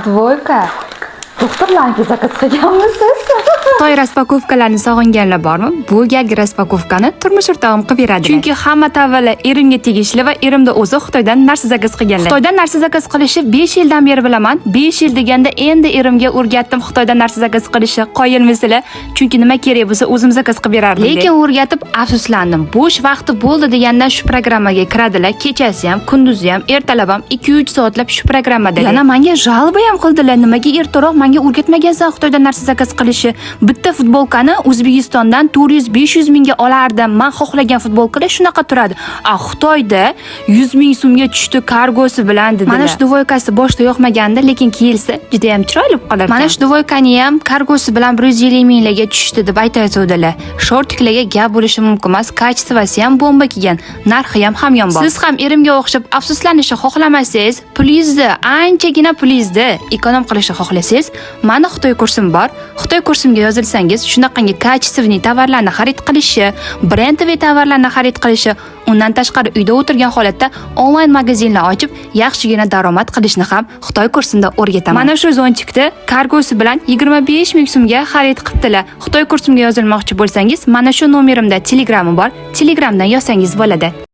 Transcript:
Двойка. Doktorlarga заказ qilganmisiz? Xitoy распаковка larni sog'inganlar bormi? Bu galgi распаковка ni turmush o'rtog'im qilib beradi. Chunki hamma tovarlar erimga tegishli va erimda o'zi Xitoydan narsa заказ qilganlar. Xitoydan narsa заказ qilishni 5 yildan beri bilaman. 5 yil deganda endi erimga o'rgatdim Xitoydan narsa заказ qilishni. Qoyilmisizlar? Chunki nima kerak bo'lsa, o'zim заказ qilib berardim. Lekin o'rgatib afsuslandim. Bo'sh vaqti bo'ldi deganda shu programmaga kiradilar. Kechasi ham, kunduzi ham, ertalab ham 2-3 soatlab shu programmada. Yana menga жалоба ham qildilar. Nimaga ertaroq menga o'rgatmagansan Xitoydan narsa заказ qilishni? Bitta futbolkani O'zbekistondan 400-500 mingga olardim. Men xohlagan futbolkalar shunaqa turadi. A Xitoyda 100 ming so'mga tushdi kargosi bilan, dedilar. Mana shu двойка si boshda yoqmagandi, lekin kiyilsa juda ham chiroyli bo'lib qolar. Mana shu двойка ni ham kargosi bilan 150 minglarga tushdi deb aytayotgandilar. Шортик larga gap bo'lishi mumkin emas, качество si ham bomba kelgan, narxi ham hamyonbop. Siz ham erimga o'xshab afsuslanishni xohlamasangiz, pulingizni, anchagina pulingizni эконом qilishni xohlasangiz, mani Xitoy kursim bor. Xitoy kursimga yozilsangiz, shunaqangi качественный tovarlarni xarid qilishi, брендовый tovarlarni xarid qilishi, undan tashqari uyda o'tirgan holatda onlayn magazinlar ochib, yaxshigina daromad qilishni ham Xitoy kursimda o'rgataman. Mana shu зонтик ni kargosi bilan 25 ming so'mga xarid qilibdilar. Xitoy kursimga yozilmoqchi bo'lsangiz, mana shu nomerimda Telegramim bor. Telegramdan yozsangiz bo'ladi.